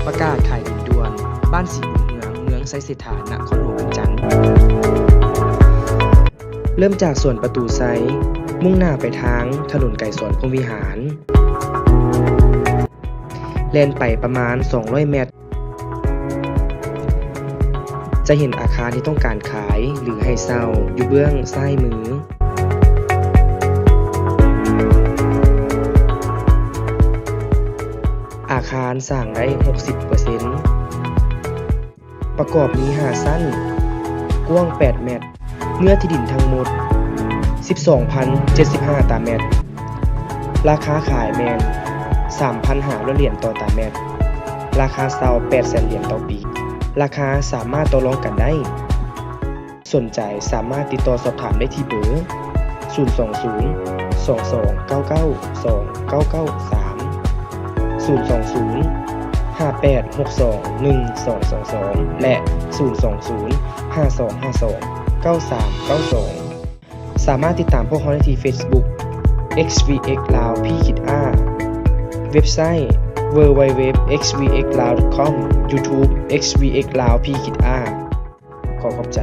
ປະກາດຂາຍດິນດ່ວນ ບ້ານສີບຸນເຮືອງ ເມືອງໄຊເສດຖາ ນະຄອນຫຼວງວຽງຈັນ. ເລີ່ມຈາກສວນປະຕູໄຊ, ມຸ່ງໜ້າໄປທາງຖະໜົນໄກສອນພົມວິຫານ, ແລ່ນໄປປະມານສອງຮ້ອຍແມັດ ຈະເຫັນອາຄານທີ່ຕ້ອງການຂາຍ ຫຼື ໃຫ້ເຊົ່າ ຢູ່ເບື້ອງຊ້າຍມື. ອາຄານສ້າງໄດ້ຫົກສິບເປີເຊັນ, ປະກອບມີຫ້າຊັ້ນ, ກວ້າງແປດແມັດ, ເນື້ອທີ່ດິນທັງໝົດສິບສອງພັນເຈັດສິບຫ້າຕາແມັດ, ລາຄາຂາຍແມ່ນສາມພັນຫ້າຮ້ອຍຫຼຽນຕໍ່ຕາແມັດ, ລາຄາເຊົ່າແປດແສນຫຼຽນຕໍ່ປີ. ລາຄາສາມາດຕໍ່ລອງກັນໄດ້. ສົນໃຈສາມາດຕິດຕໍ່ສອບຖາມໄດ້ທີ່ເບີ ສູນສອງສູນ ສອງສອງເກົ້າເກົ້າ ສອງເກົ້າເກົ້າສາມ, ສູນສອງສູນ ຫ້າແປດຫົກສອງ ໜຶ່ງສອງສອງສອງ ແລະ ສູນສອງສູນ ຫ້າສອງຫ້າສອງ ເກົ້າສາມເກົ້າສອງ. ສາມາດຕິດຕາມພວກເຮົາໄດ້ທີ່ເຟສບຸກ ເອັກຊວີເອັກ ລາວ ພີຄິດອາ, ເວັບໄຊ ເວີເວັບເວັບ ເອັກຊວີເອັກ ລາວ ດອດ ຄອມ, ຢູທູບ ເອັກຊວີເອັກ ລາວ ພີຄິດອາ. ຂໍຂອບໃຈ.